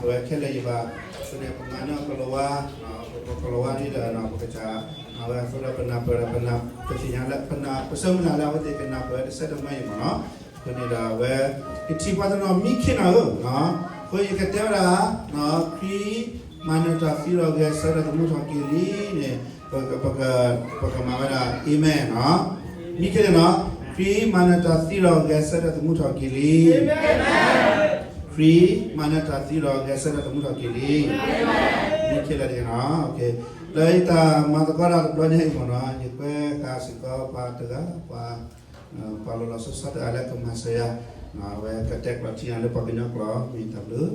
အဝဲခဲလၢာ်ယဘၣ်, အဃိန့ၣ် ပမၤန့ၢ်အီၤကလီၤဝါ, ပကလီၤဝါဒ်ဒီး ပကစၢ်, အဝဲအဃိဒီးပနၢ်ပၢၢ်ဒီး ပသ့ၣ်ညါလၢ ပနၢ်ပၢၢ်ဆၢမုၢ်လၢ်လၢ အဝဲသ့ၣ်ကနၢ်ပၢၢ်တစဲးတမှဲအံၤမ့ၢ်နီၤ. အဃိန့ၣ်ဒီးအဝဲ ကထံၣ်ပှၤတနီၤမံခ့နၤဧၢ, အဃိယကတဲဝဲဒၣ်, ခရံာ်မၤနၢၤတၢ်သံဒီးဂဲၤဆၢထၢၣ်သမူထီၣ်က့ၤလံန့ၣ်, ပကမၤဝဲဒၣ် Amen နီၤ. မံခ့န့ၣ်နီၤ, ခရံာ်မၤနၢၤတၢ်သံဒီးဂဲၤဆၢထၢၣ်သမူထီၣ်က့ၤလံ. ခရံာ်မၤနၢၤတၢ်သံဒီးဂဲၤဆၢထၢၣ်သမူထီၣ်က့ၤလံ. မံခ့လၢာ်တဂ့ၤနီၤ. လၢယတၢ်မၤသကိးတၢ်တဘျီညါအံၤမ့ၢ်နီၤ, ယကွဲးဃာ်စ့ၢ်ကီးပှၤတဂၤ, ပှၤ ပှၤလီၤလီၤဆီဆီတဂၤလၢကမၤစၢၤယၤ, အဝဲကတဲကျိးထံလၢပှၤကညီကျိာ် မ့ၢ်တၢ်ဘျုး,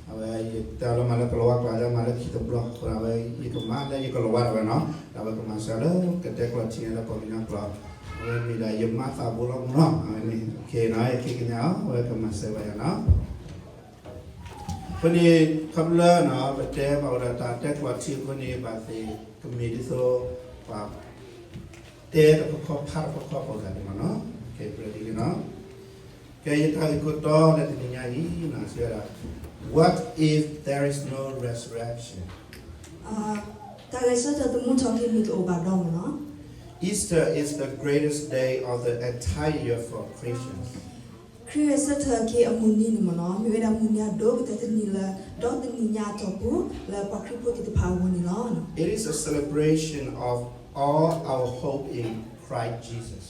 အဝဲယတဲလီၤမၤလၢကလီၤဝါကျိာ် ယမၤလၢခံတဘျီ, အဃိဒီးအဝဲ ယကမၤလၢယကလီၤဝါဒၣ်ဝဲနီၤ, ဒီးအဝဲကမၤစၢၤလၢကတဲကျိးထံလၢပှၤကညီကျိာ်, အဝဲမ့ၢ်ဒၣ်ယမါသးဘိလီၤမ့ၢ်နီၤ, အဝဲန့ၣ် ယဃ့ကညးအီၤ အဝဲကမၤစၢၤဘၣ်ယၤနီၤ. အဃိန့ၣ် ခီဖျိလၢ ပတဲဘၣ်ဝဲဒၣ်တၢ်တဲကျိးထံအဃိန့ၣ် ဘၣ်သ့ၣ်ကမ့ၢ်ဒ်သိး ပှၤ တဲတခီခီဖးတခီခီပှၤဂၤန့ၣ်မ့ၢ်နီၤ. ကဲ ယတၢ်ဂ့ၢ်ခိၣ်တီလၢတနံၤညါအံၤ စံးဝဲဒၣ်, What if there is no resurrection? တၢ်ဂဲၤဆၢထၢၣ်သမူထီၣ်က့ၤမ့ၢ်တအိၣ်ဘၣ်ဒီးမ့ၢ်နီၤ. Easter is the greatest day of the entire year for Christians. ခရံာ်ဂဲၤဆၢထၢၣ်က့ၤအမုၢ်နံၤန့ၣ်မ့ၢ်နီၤ, မ့ၢ်ဝဲဒၣ်မုၢ်နံၤအဒိၣ်ကတၢၢ်တနံၤလၢ ဒီတနံၤညါအတီၢ်ပူၤ လၢပှၤခရံာ်ဖိသ့ၣ်တဖၣ်အဂီၢ်န့ၣ်လီၤ. It is a celebration of all our hope in Christ Jesus.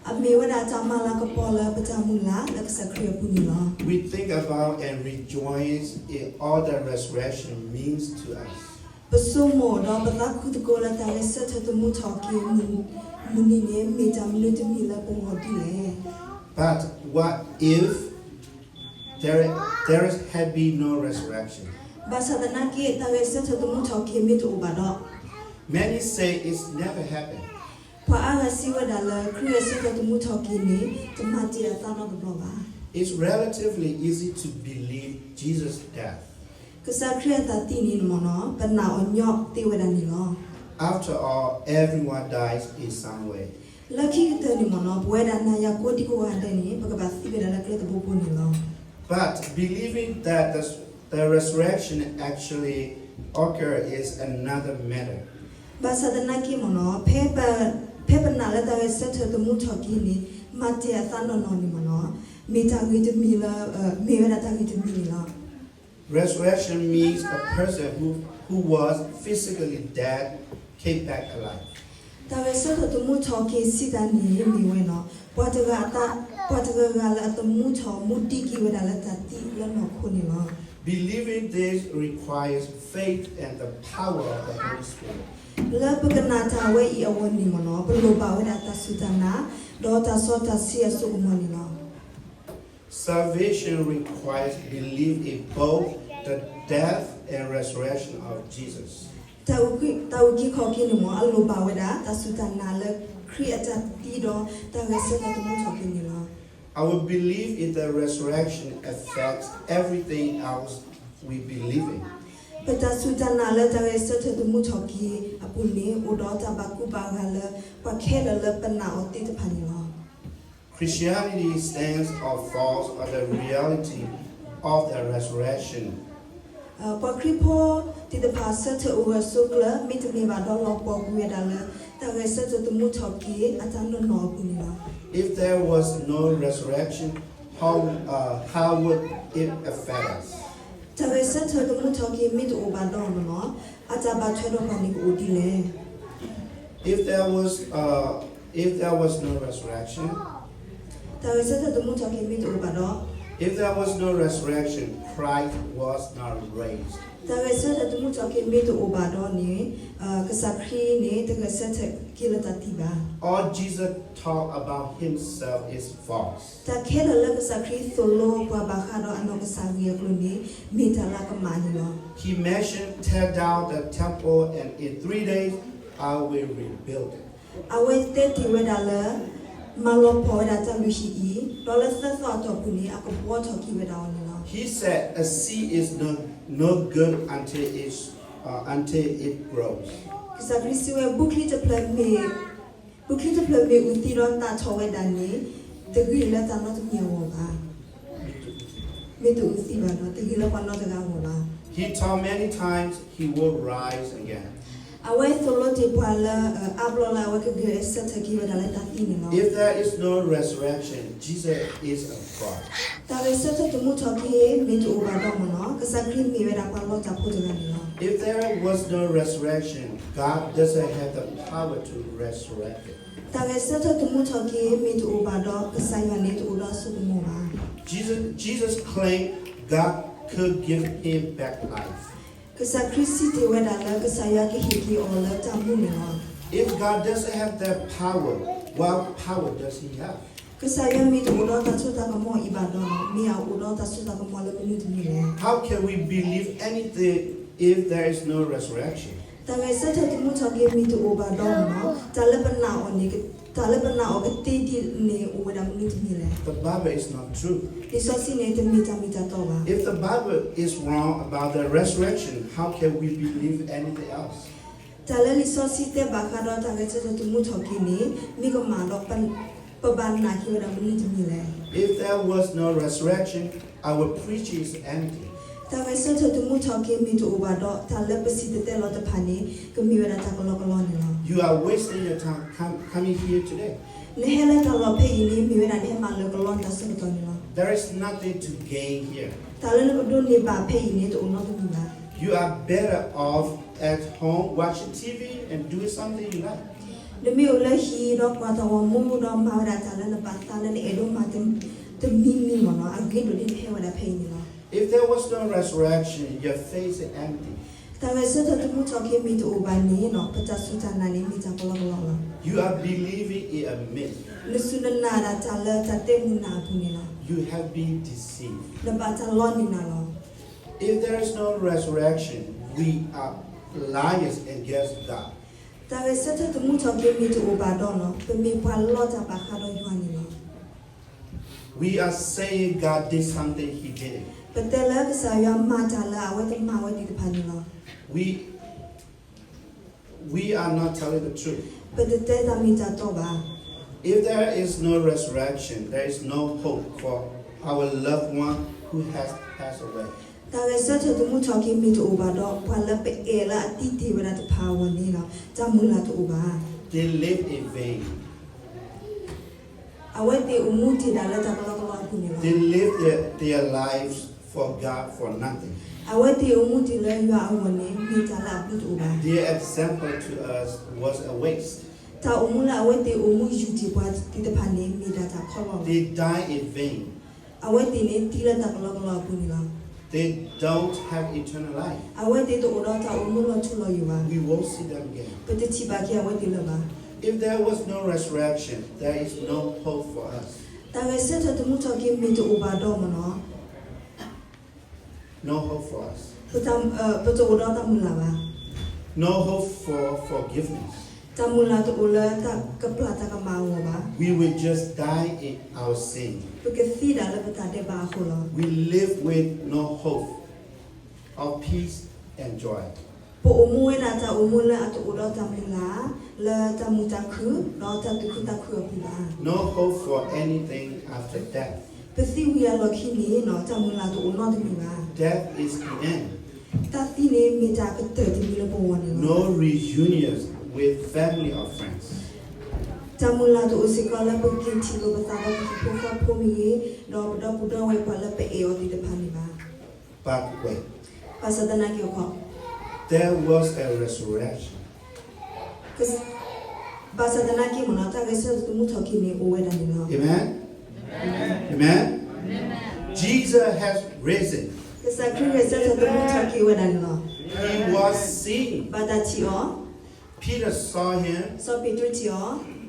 အမ့ၢ်ဝဲဒၣ်တၢ်မၤလၤကပီၤလၢပတၢ်မုၢ်လၢ်လၢကစၢ်ခရံာ်အပူၤန့ၣ်လီၤ. We think about and rejoice in all that resurrection means to us. ပဆိကမိၣ်ဒီးပသးခုသကိးလၢတၢ်ဂဲၤဆၢထၢၣ်သမူထီၣ်က့ၤမုၢ်နံၤန့ၣ် မ့ၢ်တၢ်မနုၤတမံၤလၢပဂီၢ်ဒ်လဲၣ်. But what if there, there had been no resurrection? ဘၣ်ဆၣ်သနာ်က့ တၢ်ဂဲၤဆၢထၢၣ်သမူထီၣ်က့ၤမ့ၢ်တအိၣ်ဘၣ်ဒီး Many say it's never happened. ပှၤအါဂၤစံးဝဲဒၣ်လၢ ခရံာ်ဂဲၤဆၢထၢၣ်သမူထီၣ်က့ၤန့ၣ် တမၤတ့ၢ်အသးနီတဘျီဘၣ်. It's relatively easy to believe Jesus' death. ကစၢ်ခရံာ်အတၢ်သံန့ၣ်မ့ၢ်နီၤ ပနာ်အီၤညီသ့ဝဲဒၣ်န့ၣ်လီၤ. After all, everyone dies in some way. လၢခံကတၢၢ်န့ၣ်မ့ၢ်နီၤ ပဝဲဒၣ်နၤယၤကိးဒံကိးဂၤဒဲးန့ၣ် ပကဘၣ်သံဝဲဒၣ်လၢကျဲတဘိဖိန့ၣ်လီၤ. But believing that the, the resurrection actually occur is another matter. ဘၣ်ဆၣ်သနာ်က့မ့ၢ်နီၤ ဖဲပ, ဖဲပနာ်လၢတၢ်ဂဲၤဆၢထၢၣ်သမူထီၣ်က့ၤန့ၣ် မၤတ့ၢ်အသးနီၢ်နီၢ်န့ၣ်မ့ၢ်နီၤ မ့ၢ်တၢ်ဂ့ၤတမံၤလၢ, မ့ၢ်ဝဲဒၣ်တၢ်ဂ့ၤတမံၤန့ၣ်လီၤ. Resurrection means a person who, who was physically dead came back alive. တၢ်ဂဲၤဆၢထၢၣ်သမူထီၣ်က့ၤစံးတၢ်န့ၣ်မ့ၢ်ဝဲနီၤ ပှၤတဂၤအသး, ပှၤတဂၤဂၤလၢအသမူထီၣ်မူဒံးက့ၤဝဲဒၣ်လၢတၢ်သံလၢနီၢ်ခိန့ၣ်လီၤ. Believing this requires faith and the power of the Holy Spirit. လၢပကနာ်တၢ်ဝဲအံၤအဂီၢ်န့ၣ်မ့ၢ်နီၤ ပလိၣ်ဘၣ်ဝဲဒၣ်တၢ်စူၢ်တၢ်နာ် ဒီးတၢ်စီတၢ်ဆှံအစိကမီၤန့ၣ်လီၤ. Salvation requires belief in both the death and resurrection of Jesus. တၢ်အုၣ်က့ၤခီၣ်က့ၤန့ၣ်မ့ၢ် အလိၣ်ဘၣ်ဝဲဒၣ် တၢ်စူၢ်တၢ်နာ်လၢခရံာ်အတၢ်သံဒီးတၢ်ဂဲၤဆၢထၢၣ်သမူထီၣ်က့ၤန့ၣ်လီၤ. Our belief in the resurrection affects everything else we believe in. ပတၢ်စူၢ်တၢ်နာ်လၢတၢ်ဂဲၤဆၢထၢၣ်သမူထီၣ်က့ၤအပူၤန့ၣ် အိၣ်ဒီးတၢ်ဘၣ်ကူဘၣ်ဂာ်လၢပှၤခဲလၢာ်လၢပနာ်အီၤသ့ၣ်တဖၣ်န့ၣ်လီၤ. Christianity stands or falls on the reality of the resurrection. ပှၤခရံာ်ဖိသ့ၣ်တဖၣ်ဆၢထၢၣ်အိၣ်ဂၢၢ်ဆိးကျၢၤ မ့တမ့ၢ်ဘၣ်ဒီးလီၤပှီၢ်ကွံာ်ဝဲဒၣ်လၢ တၢ်ဂဲၤဆၢထၢၣ်သမူထီၣ်က့ၤအတၢ်နီၢ်နီၢ်အပူၤန့ၣ်လီၤ. If there was no resurrection, how, uh, how would it affect us? တၢ်ဂဲၤဆၢထၢၣ်သမူထီၣ်က့ၤမ့ၢ်တအိၣ်ဘၣ်ဒီးန့ၣ်လီၤ အတၢ်ဘၣ်ထွဲဒီးပှၤန့ၣ်ကအိၣ်ဒ်လဲၣ်. If there was, uh, if there was no resurrection, တၢ်ဂဲၤဆၢထၢၣ်သမူထီၣ်က့ၤမ့ၢ်တအိၣ်ဘၣ်ဒီး if there was no resurrection, Christ was not raised. တၢ်ဂဲၤဆၢထၢၣ်သမူထီၣ်က့ၤမ့ၢ်တအိၣ်ဘၣ်ဒီးန့ၣ် ကစၢ်ခရံာ်န့ၣ် တဂဲၤဆၢထၢၣ်က့ၤလၢတၢ်သံဘၣ်. All Jesus taught about himself is false. တၢ်ခဲလၢာ်လၢကစၢ်ခရံာ်သိၣ်လိပှၤဘၣ်ဃးဒီးအနီၢ်ကစၢ်ဂ့ၢ်အကျိၤန့ၣ် မ့ၢ်တၢ်လၢကမၣ်န့ၣ်လီၤ. He mentioned, tear down the temple and in three days I will rebuild it. အဝဲတဲတ့ၢ်ဝဲဒၣ်လၢ မၤလီၤပှီၢ်ဝဲဒၣ်တၢ်လုၢ်ဟံၣ်အံၤ ဒီးလၢသၢသီအတီၢ်ပူၤန့ၣ် အကဘှီထီၣ်က့ၤဝဲဒၣ်အီၤန့ၣ်လီၤ. He said, a seed is no, no good until it, uh, until it grows. ကစၢ်ခရံာ်စံးဝဲ ဘုချံတဖျၢၣ်မ့ၢ်, ဘုချံတဖျၢၣ်မ့ၢ်အုးသံဒီးသၣ်ထီၣ်ဝဲဒၣ်န့ၣ် တဂ့ၤလၢတၢ်နီတမံၤအဂီၢ်ဘၣ်. မ့ၢ်တအုးသံဘၣ်ဒီး တဂ့ၤလၢပှၤနီတဂၤအဂီၢ်ဘၣ်. He taught many times, he will rise again. အဝဲသိၣ်လိတ့ၢ်ပှၤလၢ အါဘျီလၢအဝဲကဂဲၤဆၢထၢၣ်က့ၤဝဲဒၣ်လၢတၢ်သံန့ၣ်လီၤ. If there is no resurrection, Jesus is a fraud. တၢ်ဂဲၤဆၢထၢၣ်သမူထီၣ်က့ၤမ့ၢ်တအိၣ်ဘၣ်ဒီးမ့ၢ်နီၤ ကစၢ်ခရံာ်မ့ၢ်ဝဲဒၣ်ပှၤလီတၢ်ဖိတဂၤန့ၣ်လီၤ. If there was no resurrection, God doesn't have the power to resurrect it. တၢ်ဂဲၤဆၢထၢၣ်သမူထီၣ်က့ၤမ့ၢ်တအိၣ်ဘၣ်ဒီး ကစၢ်ယွၤန့ၣ်တအိၣ်ဒီးအစိကမီၤဘၣ်. Jesus, Jesus claimed God could give him back life. ကစၢ်ခရံာ်စံးတ့ၢ်ဝဲဒၣ်လၢကစၢ်ယွၤကဟ့ၣ်က့ၤအီၤလၢတၢ်မူန့ၣ်လီၤ. If God doesn't have that power, what power does he have? ကစၢ်ယွၤမ့ၢ်တအိၣ်ဒီးတၢ်စိတၢ်ကမီၤအံၤဘၣ်ဒီး မ့ၢ်အအိၣ်ဒီးတၢ်စိတၢ်ကမီၤလၢမနုၤတမံၤလဲၣ်. How can we believe anything if there is no resurrection? တၢ်ဂဲၤဆၢထၢၣ်သမူထီၣ်က့ၤမ့ၢ်တအိၣ်ဘၣ်ဒီးမ့ၢ်နီၤ တၢ်လၢပနာ်အီၤန့ၣ် တၢ်လၢပနာ်အီၤကသ့ဒ်န့ၣ်အိၣ်ဝဲဒၣ်မနုၤတမံၤလဲၣ်. The Bible is not true. လံာ်စီဆှံန့ၣ်တမ့ၢ်တၢ်မ့ၢ်တၢ်တီဘၣ်. If the Bible is wrong about the resurrection, how can we believe anything else? တၢ်လၢလံာ်စီဆှံတဲဘၣ်ဃးဒီးတၢ်ဂဲၤဆၢထၢၣ်သမူထီၣ်က့ၤန့ၣ် မ့ၢ်ကမၣ်ဒီး ပဘၣ်နာ်က့ၤဝဲဒၣ်မနုၤတမံၤလဲၣ်. If there was no resurrection, our preaching is empty. တၢ်ဂဲၤဆၢထၢၣ်သမူထီၣ်က့ၤမ့ၢ်တအိၣ်ဘၣ်ဒီး တၢ်လၢပစံၣ်တဲၤတဲလီၤတဖၣ်န့ၣ် ကမ့ၢ်ဝဲဒၣ်တၢ်ကလီကလီန့ၣ်လီၤ. You are wasting your time com- coming here today. နဟဲလၢတၢ်လီၢ်ဖဲအံၤန့ၣ် မ့ၢ်ဝဲဒၣ်နဟဲမၤလၢကလီနတၢ်ဆၢကတီၢ်န့ၣ်လီၤ. There is nothing to gain here. တၢ်လၢနကဒိးန့ၢ်ဘၣ်ဖဲအံၤန့ၣ် တအိၣ်နီတမံၤဘၣ်. You are better off at home watching T V and doing something you like. နမ့ၢ်အိၣ်လၢဟံၣ်ဒီးကွၢ်တၢ်ဂီၤမူ ဒီးမၤဝဲဒၣ်တၢ်လၢနဘၣ်သးလၢနအဲၣ်ဒိးမၤတမံၤမံၤမ့ၢ်နီၤ အဂ့ၤဒိၣ်ဒ်နဟဲဝဲဒၣ်ဖဲအံၤန့ၣ်လီၤ. If there was no resurrection, your face is empty. တၢ်ဂဲၤဆၢထၢၣ်သမူထီၣ်က့ၤမ့ၢ်တအိၣ်ဘၣ်န့ၣ်နီၤ ပတၢ်စူၢ်တၢ်နာ်န့ၣ် မ့ၢ်တၢ်ကလီကလီလီၤ. You are believing in a myth. နစူၢ်နနာ်ဒၣ်တၢ်လၢတၢ်တဲမုာ်နၢ်အပူၤန့ၣ်လီၤ. You have been deceived. နဘၣ်တၢ်လီန့ၢ်နၤလီၤ. If there is no resurrection, we are liars against God. တၢ်ဂဲၤဆၢထၢၣ်သမူထီၣ်က့ၤမ့ၢ်တအိၣ်ဘၣ်ဒီးနီၤ ပမ့ၢ်ပှၤလီတၢ်ဘၣ်ဃးဒီးယွၤန့ၣ်လီၤ. We are saying God did something he didn't. ပတဲလၢကစၢ်ယွၤမၤတၢ်လၢအဝဲတမၤဝဲသ့ၣ်တဖၣ်န့ၣ်လီၤ. We, we are not telling the truth. ပတတဲတၢ်မ့ၢ်တၢ်တီဘၣ်. If there is no resurrection, there is no hope for our loved one who has passed away. တၢ်ဂဲၤဆၢထၢၣ်သမူထီၣ်က့ၤမ့ၢ်တအိၣ်ဘၣ်ဒီး ပှၤလၢပအဲၣ်လၢအသံတ့ၢ်ဝဲဒၣ်တဖၣ်အဂီၢ်န့ၣ် တၢ်မုၢ်လၢ်တအိၣ်ဘၣ်. They live in vain. အဝဲသ့ၣ်အိၣ်မူတ့ၢ်ဒၣ်လၢတၢ်ကလီကလီအပူၤန့ၣ်လီၤ. They live their, their lives for God for nothing. အဝဲသ့ၣ်အိၣ်မူတ့ၢ်လၢယွၤအဂီၢ်န့ၣ် မ့ၢ်တၢ်လၢအဘျုးတအိၣ်ဘၣ်. Their example to us was a waste. တၢ်အိၣ်မူလၢအဝဲသ့ၣ်အိၣ်မူယူၢ်တ့ၢ်ပှၤသ့ၣ်တဖၣ်န့ၣ် မ့ၢ်ဒၣ်တၢ်ခီလီၤလီၤ. They die in vain. အဝဲသ့ၣ်န့ၣ်သံလၢတၢ်ကလီကလီအပူၤန့ၣ်လီၤ. They don't have eternal life. အဝဲသ့ၣ်တအိၣ်ဒီးတၢ်အိၣ်မူလီၤထူလီၤယိာ်ဘၣ်. We won't see them again. ပတထံၣ်ဘၣ်က့ၤအဝဲသ့ၣ်လၢၤဘၣ်. If there was no resurrection, there is no hope for us. တၢ်ဂဲၤဆၢထၢၣ်သမူထီၣ်က့ၤမ့ၢ်တအိၣ်ဘၣ်ဒီးမ့ၢ်နီၤ No hope for us. ပတအိၣ်ဒီးတၢ်မုၢ်လၢ်ဘၣ်. No hope for forgiveness. တၢ်မုၢ်လၢ်တအိၣ်လၢတၢ်ကပျၢ်တၢ်ကမၣ်အဂီၢ်ဘၣ်. We will just die in our sin. ပကသံဒၣ်လၢပတၢ်ဒဲးဘးအဃိလီၤ. We live with no hope of peace and joy. ပအိၣ်မူဝဲဒၣ်တၢ်အိၣ်မူလၢအတအိၣ်ဒီးတၢ်မုၢ်လၢ် လၢတၢ်မုာ်တၢ်ခုၣ် ဒီးတၢ်သူၣ်ခုသးခုအပူၤဘၣ်. No hope for anything after death. ပသံဝံၤအလီၢ်ခံန့ၣ် တၢ်မုၢ်လၢ်တအိၣ်နီတမံၤဘၣ်. Death is the end. တၢ်သံန့ၣ်မ့ၢ်တၢ်ကတၢၢ်တမံၤလၢပဂီၢ်န့ၣ်လီၤ. No reunions with family or friends. တၢ်မုၢ်လၢ်တအိၣ်စ့ၢ်ကီးလၢပက့ၤထံၣ်လိာ်ပသးဒီးပဟံၣ်ဖိဃီဖိမ့ၢ်ဂ့ၤ, ဒီးပဒီပုၢ်ဒီဝဲၢ်ပှၤလၢပအဲၣ်အီၤသ့ၣ်တဖၣ်န့ၣ်ဘၣ်. But wait. ဘၣ်ဆၣ်သနာ်က့ There was a resurrection. ဘၣ်ဆၣ်သနာ်က့မ့ၢ်နီၤ တၢ်ဂဲၤဆၢထၢၣ်သမူထီၣ်က့ၤန့ၣ်အိၣ်ဝဲဒၣ်န့ၣ်လီၤ. Amen? Amen? Jesus has risen. ကစၢ်ခရံာ်ဂဲၤဆၢထၢၣ်သမူထီၣ်က့ၤဝဲဒၣ်န့ၣ်လီၤ. He was seen. ဘၣ်တၢ်ထံၣ်အီၤ. Peter saw him. စီၤပ့းတရူးထံၣ်အီၤ.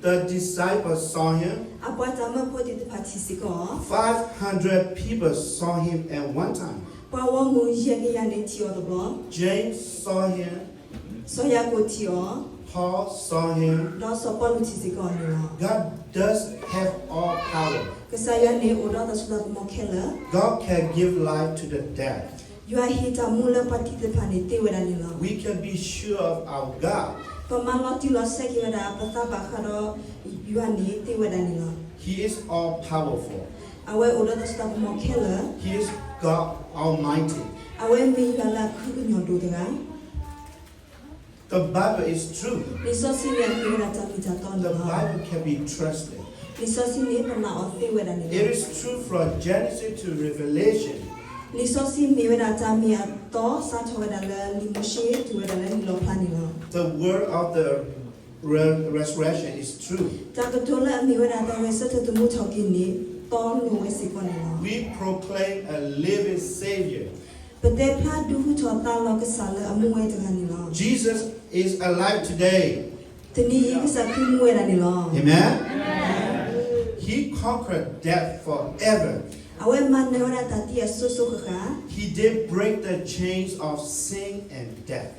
The disciples saw him. အပှၤတၢ်မၢဖိသ့ၣ်တဖၣ်ထံၣ်စ့ၢ်ကီးအီၤ. Five hundred people saw him at one time. ပှၤဂီၢ်မုၢ်ယဲၢ်ကယၤန့ၣ်ထံၣ်အီၤတဘျီ. James saw him. စီၤယၤကိာ်ထံၣ်အီၤ. Paul saw him. ဒီးစီၤပီလူးထံၣ်စ့ၢ်ကီးအီၤန့ၣ်လီၤ. God does have all power. ကစၢ်ယွၤန့ၣ်အိၣ်ဒီးတၢ်စိတၢ်ကမီၤခဲလၢာ်. God can give life to the dead. ယွၤဟ့ၣ်တၢ်မူလၢပှၤသံသ့ၣ်တဖၣ်န့ၣ်သ့ဝဲဒၣ်န့ၣ်လီၤ. We can be sure of our God. ပမၤလီၤတံၢ်လီၤဆဲးက့ၤဝဲဒၣ်ပသးဘၣ်ဃးဒီးယွၤန့ၣ်သ့ဝဲဒၣ်န့ၣ်လီၤ. He is all powerful. အဝဲအိၣ်ဒီးတၢ်စိတၢ်ကမီၤခဲလၢာ်. He is God Almighty. အဝဲမ့ၢ်ယွၤလၢအခုကညီၤဒိၣ်တဂၤ. The Bible is true. လံာ်စီဆှံန့ၣ်အမ့ၢ်ဝဲဒၣ်တၢ်မ့ၢ်တၢ်တီန့ၣ်လီၤ. The Bible can be trusted. လံာ်စီဆှံန့ၣ်ပနာ်အီၤသ့ဝဲဒၣ်န့ၣ်လီၤ. It is true from Genesis to Revelation. လံာ်စီဆှံမ့ၢ်ဝဲဒၣ်တၢ်မ့ၢ်အတီ စးထီၣ်ဝဲဒၣ်လၢလံာ်မိၤၡ့တုၤဝဲဒၣ်လၢလံာ်လီၣ်ဖျါန့ၣ်လီၤ. The word of the re- resurrection is true. တၢ်ကတိၤလၢအမ့ၢ်ဝဲဒၣ်တၢ်ဂဲၤဆၢထၢၣ်သမူထီၣ်က့ၤန့ၣ် တီလိၤဝဲစ့ၢ်ကီးန့ၣ်လီၤ. We proclaim a living Savior. ပတဲဖျါဒုးဟူထီၣ်သါလီၤကစၢ်လၢအမူဝဲတဂၤန့ၣ်လီၤ. Jesus is alive today. တနံၤအံၤကစၢ်ခရံာ်မူဝဲဒၣ်န့ၣ်လီၤ. Amen. He conquered death forever. အဝဲမၤနၢၤဝဲဒၣ်တၢ်သံအစိၤစိၤဃၣ်ဃၣ်. He did break the chains of sin and death.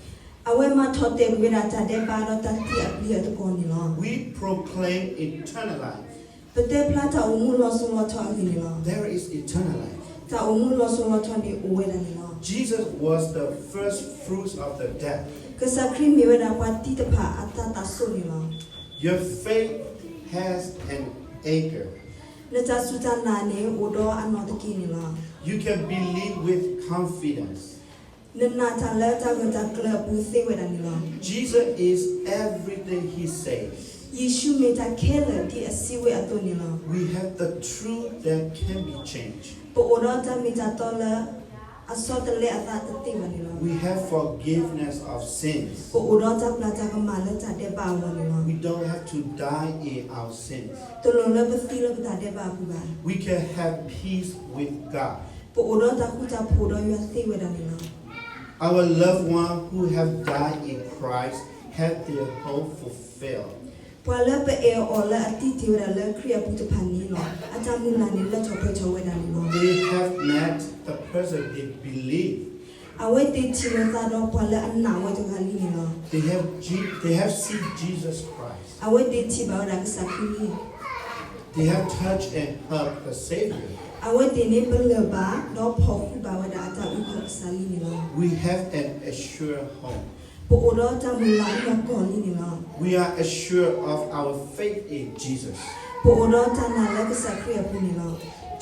အဝဲမၤထီၣ်တဲာ်ကွံာ်ဝဲဒၣ်တၢ်ဒဲးဘးဒီးတၢ်သံအပျံၤအသကိးန့ၣ်လီၤ. We proclaim eternal life. ပတဲဖျါတၢ်အိၣ်မူလီၤစိၤလီၤထီအဂ့ၢ်န့ၣ်လီၤ. There is eternal life. တၢ်အိၣ်မူလီၤစိၤလီၤထီန့ၣ်အိၣ်ဝဲဒၣ်န့ၣ်လီၤ. Jesus was the first fruits of the dead. ကစၢ်ခရံာ်မ့ၢ်ဝဲဒၣ်ပှၤသံတဖၣ်အတၢ်သးစိန့ၣ်လီၤ. Your faith has an anchor. နတၢ်စူၢ်တၢ်နာ်န့ၣ်အိၣ်ဒီးအနီၢ်တက့ၢ်န့ၣ်လီၤ. You can believe with confidence. နနာ်တၢ်လၢတၢ်ဂၢၢ်တၢ်ကျၢၤအပူၤသ့ဝဲဒၣ်န့ၣ်လီၤ. Jesus is everything he says. ယ့ၣ်ၡူးမ့ၢ်တၢ်ခဲလၢာ်ဒ်အစံးဝဲအသိးန့ၣ်လီၤ. We have the truth that can be changed. ပအိၣ်ဒီးတၢ်မ့ၢ်တၢ်တီလၢ အဆီတလဲအသးတသ့ဘၣ်န့ၣ်လီၤ. We have forgiveness of sins. ပအိၣ်ဒီးတၢ်ပျၢ်တၢ်ကမၣ်လၢတၢ်ဒဲးဘးအဂီၢ်န့ၣ်လီၤ. We don't have to die in our sins. တလိၣ်လၢပသံလၢပတၢ်ဒဲးဘးအပူၤဘၣ်. We can have peace with God. ပအိၣ်ဒီးတၢ်ဃူတၢ်ဖိးဒီးယွၤသ့ဝဲဒၣ်န့ၣ်လီၤ. Our loved one who have died in Christ have their hope fulfilled. ပှၤလၢပအဲၣ်အီၤလၢအသံတ့ၢ်ဝဲဒၣ်လၢခရံာ်အပူၤတဖၣ်န့ၣ်လီၤ အတၢ်မုၢ်လၢ်န့ၣ်လၢထီၣ်ပှဲၤထီၣ်ဝဲဒၣ်န့ၣ်လီၤ. They have met the person they believe. အဝဲသ့ၣ်ထံၣ်လိာ်သးဒီးပှၤလၢအနာ်ဝဲတဂၤလံန့ၣ်လီၤ. They have, Je- they have seen Jesus Christ. အဝဲသ့ၣ်ထံၣ်ဘၣ်ဝဲဒၣ်ကစၢ်ခရံာ်လံ. They have touched and hugged the Savior. အဝဲသ့ၣ်န့ၣ်ပလၢၢ်ဘၣ်ဒီးဖီၣ်ဃူဘၣ်ဝဲဒၣ်အတၢ်အုၣ်က့ၤခီၣ်ကစၢ်လံန့ၣ်လီၤ. We have an assured home. ပအိၣ်ဒီးတၢ်မုၢ်လၢ်အနီၢ်ကီၢ်လံန့ၣ်လီၤ. We are assured of our faith in Jesus. ပအိၣ်ဒီးတၢ်နာ်လၢကစၢ်ခရံာ်အပူၤန့ၣ်လီၤ.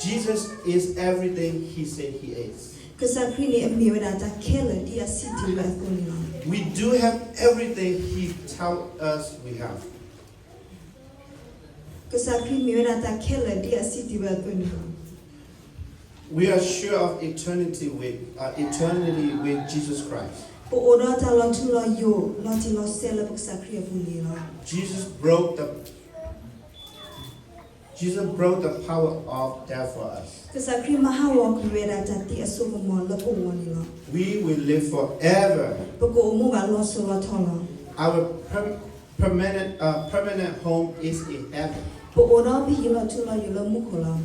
Jesus is everything he said he is. ကစၢ်ခရံာ်န့ၣ်အမ့ၢ်ဝဲဒၣ်တၢ်ခဲလၢာ်ဒ်အစံးတ့ၢ်ဝဲအသိးန့ၣ်လီၤ. We do have everything he tell us we have. ကစၢ်ခရံာ်မ့ၢ်ဝဲဒၣ်တၢ်ခဲလၢာ်ဒ်အစံးတ့ၢ်ဝဲအသိးန့ၣ်လီၤ. We are sure of eternity with, uh, eternity with Jesus Christ. ပအိၣ်ဒီးတၢ်လီၤထူလီၤယိာ် လီၤတံၢ်လီၤဆဲးလၢပကစၢ်ခရံာ်အပူၤန့ၣ်လီၤ. Jesus broke the, Jesus broke the power of death for us. ကစၢ်ခရံာ်မၤဟးဂီၤကွံာ်ဝဲဒၣ်တၢ်သံအစိကမီၤလၢပဂီၢ်န့ၣ်လီၤ. We will live forever. ပကအိၣ်မူဘၣ်လီၤစိၤလီၤထီလီၤ. Our per- permanent, uh, permanent home is in heaven. ပအိၣ်ဒီးပဟံၣ်လီၤထူလီၤယိာ်လၢမူခိၣ်လီၤ.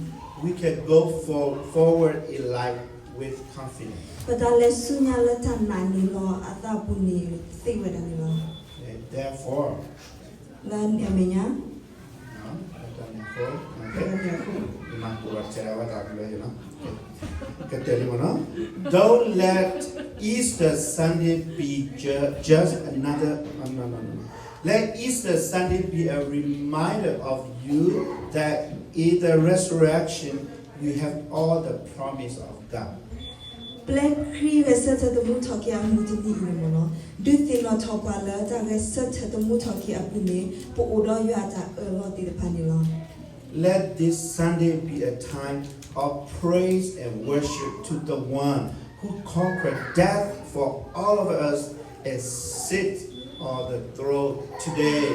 We can go for- forward in life with confidence. ပတၢ်လဲၤဆူညါလၢတၢ်နာ်န့ၣ်လီၤအသးအပူၤန့ၣ်သ့ဝဲဒၣ်န့ၣ်လီၤ. And therefore, လၢန့ၣ်အမဲာ်ညါ လၢန့ၣ်အဃိ ယမၤကိးဘၣ်စဲးဝဲတၢ်ကလၢယၤနီၤ ကတဲလံမ့ၢ်နီၤ Don't let Easter Sunday be ju- just another, no, no, no, no. Let Easter Sunday be a reminder of you that in the resurrection you have all the promise of God. ပျဲခရံာ်ဂဲၤဆၢထၢၣ်သမူထီၣ်က့ၤအမုၢ်တနံၤအံၤန့ၣ်မ့ၢ်နီၤ ဒုးသ့ၣ်နီၣ်ထီၣ်ပှၤလၢတၢ်ဂဲၤဆၢထၢၣ်သမူထီၣ်က့ၤအပူၤန့ၣ် ပအိၣ်ဒီးယွၤအတၢ်အၢၣ်လီၤသ့ၣ်တဖၣ်န့ၣ်လီၤ. Let this Sunday be a time of praise and worship to the one who conquered death for all of us and sit on the throne today.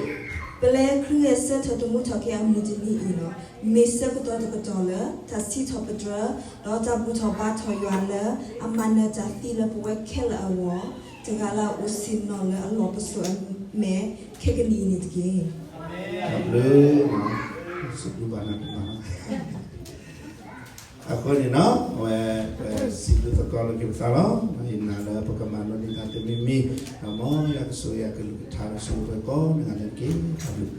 ပျဲခရံာ်ဂဲၤဆၢထၢၣ်သမူထီၣ်က့ၤအမုၢ်တနံၤအံၤနီၤ မ့ၢ်ဆၢကတီၢ်တကတီၢ်လၢ တၢ်စံးထီၣ်ပတြၢၤ ဒီးတၢ်ဘူၣ်ထီၣ်ဘါထီၣ်ယွၤလၢ အမၤနၢၤတၢ်သံလၢပဝဲခဲလၢာ်အဂီၢ် တဂၤလၢအအိၣ်ဆ့ၣ်နီၤလၢအလီၢ်ပစိာ်အမဲာ် ခဲကနံၣ်အံၤန့ၣ်တက့ၢ်. တၢ်ဘျုး စံးဘျုးဘၣ်နၤတမံၤ အဃိန့ၣ်နီၤ အဝဲ ပစံးဘျုးသကိးလိာ်က့ၤပသးလီၤ. ယနာ်လၢပကမၤလိန့ၢ်တၢ်တမံၤမံၤ ဒီးမ်ယွၤကဆိၣ်ဂ့ၤအကလုၢ်ကထါလၢဆၢဖိကိးဂၤဒဲးတက့ၢ်. တၢ်ဘျုး